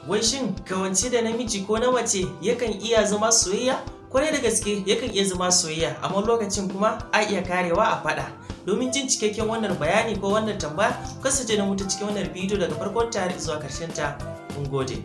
Wai shin kawance da namiji ko na mace yakan iya zama soyayya? Kwarai da gaske yakan iya zama soyayya, amma lokacin kuma a iya karewa a faɗa. Domin jin cikakken wannan bayani ko wannan tambaya, kasance da mu ta cikin wannan bidiyo daga farkon ta har zuwa karshen ta. Mun gode.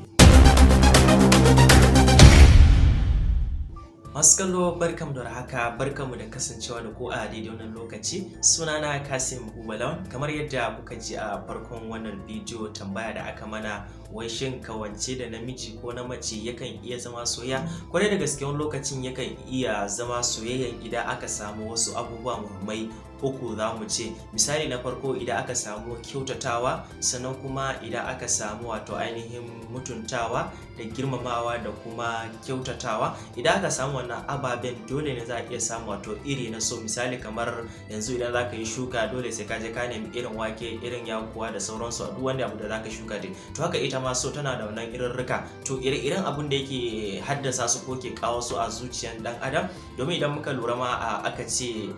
Masu kallo, barkamu da haka, barkamu da kasancewa da ku a daidai wannan lokaci. Sunana Kasim Bubalawan. Kamar yadda kuka ji a farkon wannan bidiyo, tambaya da aka mana, wai shin kawance da namiji ko na mace yakan iya zama soyayya? Kwarai da gaske, wani lokacin yakan iya zama soyayyan idan aka samu wasu abubuwa muhimmai uku za mu ce. Misali, na farko, idan aka samu kyautatawa, sannan kuma idan aka samu wato ainihin mutuntawa da girmamawa da kuma kyautatawa. Idan aka samu wannan ababen, dole ne za a iya samu wato iri na so. Misali, kamar yanzu idan za ka yi shuka, dole sai ka je ka nemi irin wake, irin yakuwa da sauransu, a duk wani abu da za ka shuka dai. To haka ita ma so tana da wannan irirrika. To ire-iren abun da yake haddasa su ko ke kawo su a zuciyan dan adam, domin idan muka lura ma, aka ce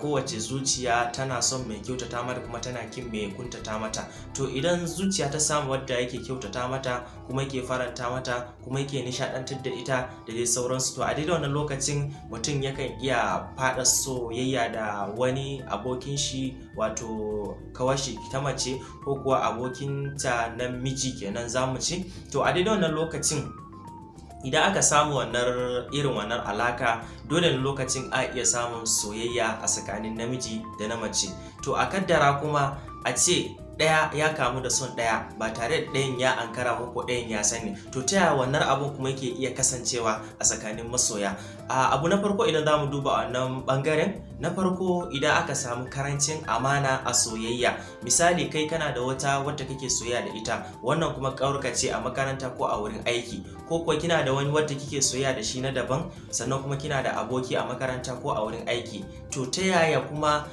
kowace zuciya tana son mai kyautata mata kuma tana kin mai kuntata mata. To idan zuciya ta samu wadda yake kyautata mata, kuma yake faranta mata, kuma yake nishadantar da ita da dai sauransu, to a daidai wannan lokacin mutum yakan iya fada soyayya da wani abokin shi, wato kawashi ta mace ko kuwa abokinta namiji kenan zamu ce. To a daidai wannan lokacin, idan aka samu wannan irin wannan alaka, dole ne lokacin a iya samun soyayya a tsakanin namiji da na mace. To a kaddara kuma a ce ɗaya ya kamu da son ɗaya ba tare da ɗayan ya ankara ko ɗayan ya sani, to ta yaya wannan abun kuma yake iya kasancewa a tsakanin masoya? Abu na farko, idan za mu duba wannan ɓangaren na farko, idan aka samu karancin amana a soyayya. Misali, kai kana da wata wadda kake soyayya da ita, wannan kuma ƙawarka ce a makaranta ko a wurin aiki, ko kuwa kina da wani wadda kike soyayya da shi na daban, sannan kuma kina da aboki a makaranta ko a wurin aiki. To ta yaya kuma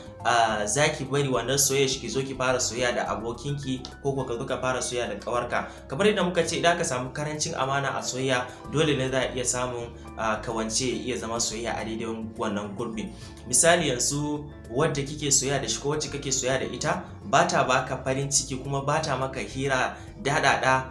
za ki bari wannan soyayya shi ki zo ki fara soyayya da abokinki, ko ko ka zo ka fara soyayya da ƙawarka? Kamar yadda muka ce, idan aka samu karancin amana a soyayya, dole ne za a iya samun kawance ya iya zama soyayya a daidai wannan gurbin. Misali, yanzu wadda kike soyayya da shi ko wacce kake soyayya da ita ba ta baka farin ciki, kuma ba ta maka hira daɗaɗa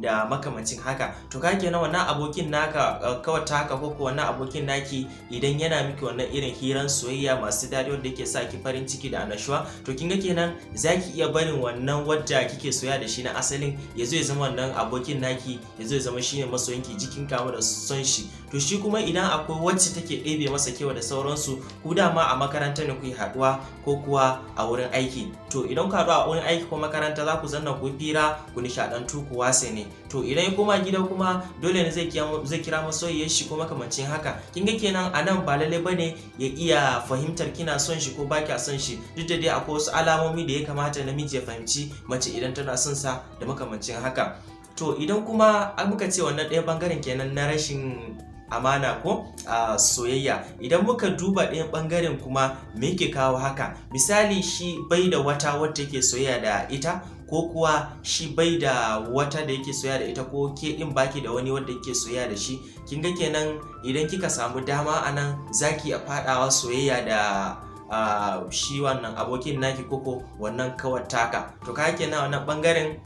da makamancin haka, to ka kenan wannan abokin naka, kawai haka, ko wannan abokin naki, idan yana miki wannan irin hiran soyayya masu daɗi wanda yake sa ki farin ciki da annashuwa, to kin ga kenan zaki iya barin wannan wadda kike soyayya da shi na asalin, ya zo ya zama wannan abokin naki, ya zo ya zama shine masoyinki, jikin kamu da son shi. To shi kuma idan akwai wacce take ɗebe masa kewa da sauransu, ku dama a makaranta ne ku yi haɗuwa ko kuwa a wurin aiki. To idan ku haɗu a wurin aiki ko makaranta, za ku zanna ku fira, ku nishaɗantu, ku wase ne. To idan ya koma gida kuma, dole ne zai kira masoyiyar shi ko makamancin haka. Kin ga kenan a nan ba lalle bane ya iya fahimtar kina son shi ko ba kya son shi, duk da dai akwai wasu alamomi da ya kamata namiji ya fahimci mace idan tana son sa da makamancin haka. To idan kuma muka ce wannan ɗaya bangaren kenan na rashin amana ko a soyayya, idan muka duba ɗayan ɓangaren kuma, me yake kawo haka? Misali, shi bai da wata wadda yake soyayya da ita, ko kuwa shi bai da wata da yake soyayya da ita, ko ke ɗin baki da wani wanda yake soyayya da shi. Kin ga kenan idan kika samu dama a nan, zaki iya faɗawa soyayya da shi wannan abokin naki koko wannan kawar taka. To ka kenan wannan ɓangaren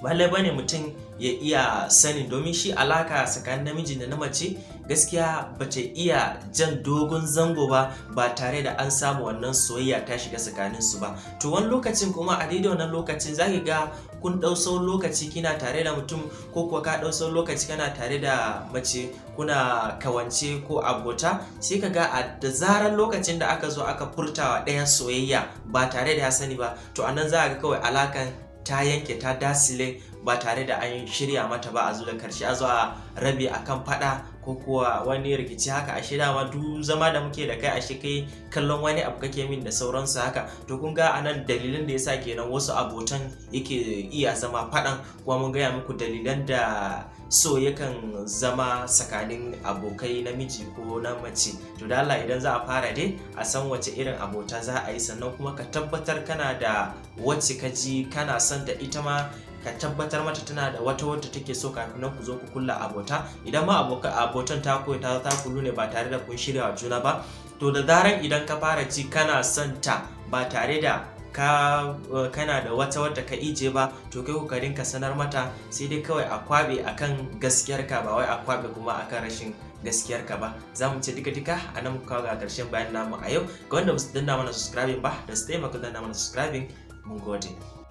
ba lallai bane mutum ya iya sani, domin shi alaka tsakanin namiji da na mace gaskiya bata iya jan dogon zango ba ba tare da an samu wannan soyayya ta shiga tsakanin su ba. To wani lokacin kuma, a daidai wannan lokacin, zaki ga kun ɗau tsawon lokaci kina tare da mutum, ko kuwa ka ɗau tsawon lokaci kana tare da mace, kuna kawance ko abota, sai ka ga a da zarar lokacin da aka zo aka furtawa ɗaya soyayya ba tare da ya sani ba, to anan za a ga kawai alakan ta yanke, ta dasile ba tare da an shirya mata ba. A zo da karshe a zo a rabe akan fada ko kuwa wani rikici haka, ashe dama duk zama da muke da kai, ashe kai kallon wani abu kake min da sauransu haka. To kun ga anan dalilan da yasa kenan wasu abotan yake iya zama fadan. Kuma mun gaya muku dalilan da so yakan zama tsakanin abokai namiji ko na mace. To da Allah, idan za a fara dai, a san wace irin abota za a yi, sannan kuma ka tabbatar kana da wacce ka ji kana son da ita ma ka tabbatar mata tana da wata wadda take so kafin nan ku zo ku kulla abota. Idan ma abotan ta koyi ta kullu ne ba tare da kun shirya wa juna ba, to da zaran idan ka fara ji kana son ta ba tare da Ka kana da wata wadda ka ije ba, to kai kokarin ka sanar mata. Sai dai kawai a kwabe akan gaskiyarka, ba wai a kwabe kuma akan rashin gaskiyarka ba. Za mu ce duka duka a nan muka kawo ga karshen bayan namu a yau. Ga wanda ba su danna mana subscribing ba, da su taimaka danna mana subscribing. Mun gode.